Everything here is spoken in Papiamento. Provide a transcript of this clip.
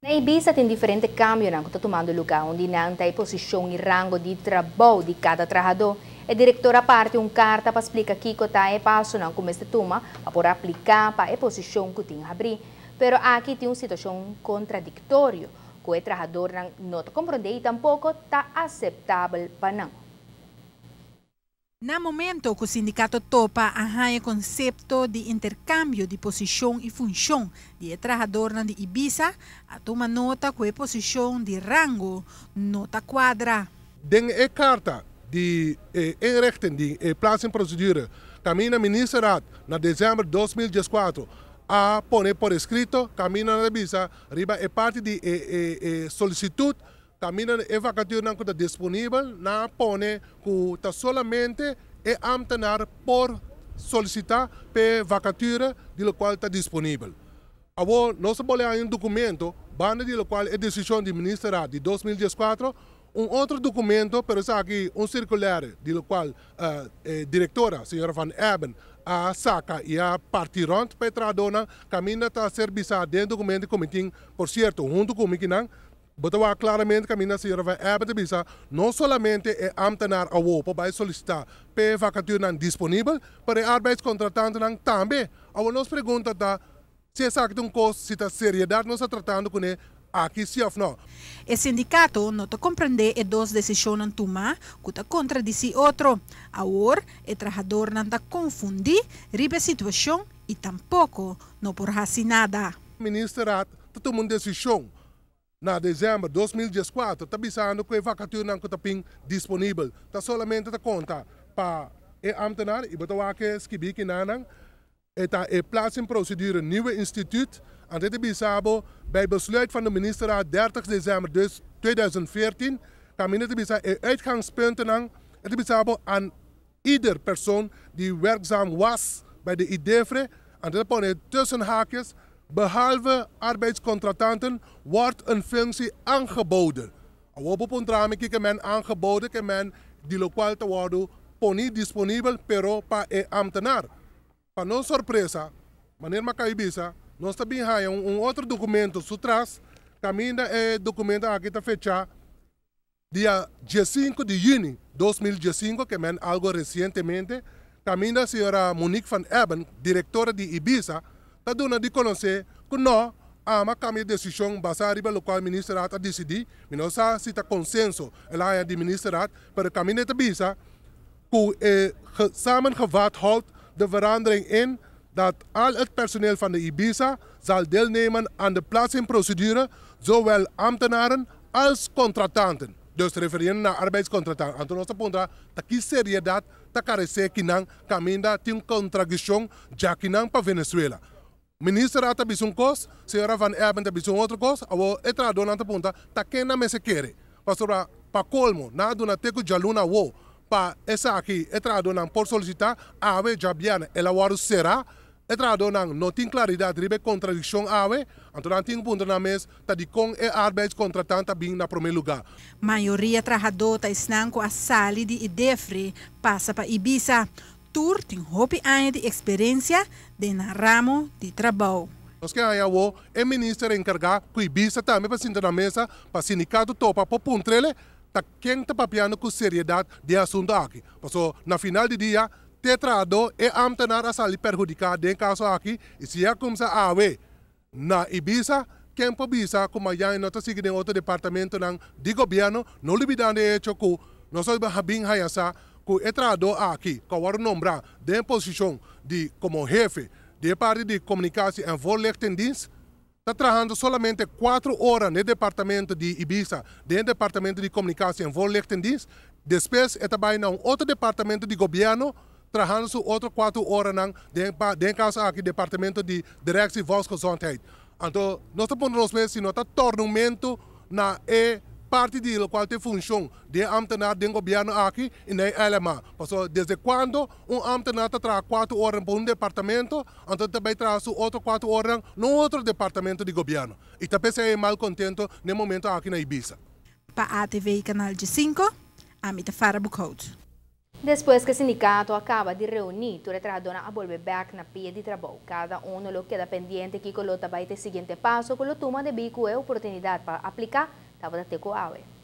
Na Ibisa tin diferente kambionan ku ta tumando lugá, un di nan ta e posishon i rango di trabou di kada trahadó. E direktor a parti un karta pa splika kiko ta e pasonan ku mester tuma pa por apliká pa e posishon ku tin habrí. Pero aki tin un situashon kontradiktorio ku e trahadónan no ta komprondé i tampoko ta aseptabel pa nan. Na momento ku sindikato Topa a haña konsepto di interkambio di posishon i funshon di e trahadornan di Ibisa, a tuma nota ku e posishon di rango no ta kuadra. Den e karta di e inrichting di e plaatsingprocedure kaminda Ministerraad na desèmber 2014 a pone por eskrito kaminda nan ta bisa riba e parti di e solisitut. Kaminda e vakaturenan ku ta disponibel, nan a pone ku ta solamente e ámtenar por solisitá p'e vakature di lokual ta disponibel. Awor nos ta bolbe haña un dokumento banda di lokual e desishon di Ministerraad di 2014, un otro dokumento, pero esaki un sirkulèr di lokual e direktora, señora Van Ebben, a saka i a parti rònt pa e trahadónan, kaminda ta ser bisá den e dokumento ku mi tin, por sierto, huntu ku mi kinan. Bo ta wak klaramente kaminda señora Van Ebben ta bisa no solamente e ámtenar awor por bai solisitá p'e vakaturenan disponibel, pero e arbeidskontratantnan tambe. Awor nos pregunta ta si esaki ta un kos, si ta seriedat nos ta tratando kuné aki si òf no. E sindikato no ta komprendé e dos desishonnan tumá ku ta kontradisí otro. Awor e trahadornan ta konfundí riba e situashon i tampoko no por hasi nada. Ministerraad ta tuma un desishon na desèmber 2014 ta bisando ku e vakaturenan ku ta pin disponibel ta solamente ta konta pa e ámtenar i bo ta wak e skibí kinanan e ta e plaatsingprocedure nieuwe instituut. Anto e ta bisa bo bij besluit van de ministerraad 30 december 2014, kaminda ta bisa e uitgangspuntennan, e ta bisa bo aan ieder persoon die werkzaam was bij de IDEFRE, anto ta pone tussen haakjes, behalve arbeidscontractanten, wordt een functie aangeboden. Awor bo puntra mi kiko men aangeboden, ke men di lokual ta wòrdu poni disponibel pero pa e ámtenar. Pa nos sorpresa, manera mi a kai bisa, nos ta bin haña un otro dokumento su tras, kaminda e dokumento aki ta fechá dia 15 di yüni 2015, ke men algo resientemente, kaminda señora Monique van Ebben, direktora di Ibisa, ta duna di konosé ku no ama kambia desishon basá riba lokual Ministerraad a disidí. Mi no sa si ta konsenso el a haña di Ministerraad, pero kaminda e ta bisa ku e samengevat houdt de verandering in dat al het personeel van de Ibisa zal deelnemen aan de plaatsingprocedure, zowel ambtenaren als contractanten. Dus referiendo na arbeidscontractanten. Anto nos ta puntra ta ki seriedat ta karesé kinan kaminda tin un kontradikshon djakinan pa Venezuela. Ministerraad ta bisa un kos, señora Van Ebben ta bisa un otro kos, awor e trahadónan ta puntra ta ken nan mester kere. Pasobra pa kolmo nan a duna te ku djaluna awor pa esaki e trahadónan por solisitá, awe djabièrnè el a wòrdu será. E trahadónan no tin klaridat riba e kontradikshon awe, anto nan tin ku puntra nan mes ta dikon e arbeidskontratant ta bin na promé lugá. Mayoria trahadó ta esnan ku a sali di Idefre pasa pa Ibisa. Tur tin hopi aña di eksperensia den nan ramo di trabou. Nos ke haña awor e minister enkargá ku Ibisa tambe pa sinta na mesa pa sindikato topa por puntr'el ta ken ta papiando ku seriedat di e asuntu aki. Pasobra na final di dia te trahadó e ámtenar a sali perhudiká den e kaso aki i si a kumsa awe na Ibisa, ken por bisa ku mañana e no ta sigui den otro departamentonan di gobièrnu, no lubidando e hecho ku nos a bin haña sa ku e trahadó aki ku a wòrdu nombrá den e posishon di komo hefe di e parti di Communicatie en Voorlichtingdienst ta trahando solamente 4 ora na e departamento di Ibisa, den e departamento di Communicatie en Voorlichtingdienst. Despues e ta bai na un otro departamento di gobièrnu trahando su otro 4 oranan den kaso aki departamento di Directie Volksgezondheid. Anto nos ta pone nos mes si no ta tornamento na e parti di lokual ta e funshon di e ámtenar den gobièrnu aki i na e LMA. Pasobra desde kuando un ámtenar ta traha 4 ora pa un departamento, anto ta bai traha su otro 4 ora na un otro departamento di gobièrnu? I ta p'esei e malkontento na e momento aki na Ibisa. Pa ATV Canal 5, ami ta Farah Boekhout. Despues ku e sindikato a kaba di reuní, tur e trahadónan a bolbe bèk na pia di trabou. Kada unu lo keda pendiente kiko lo ta bai e siguiente paso ku lo tuma debí ku e oportunidat pa apliká tabata te ku awe.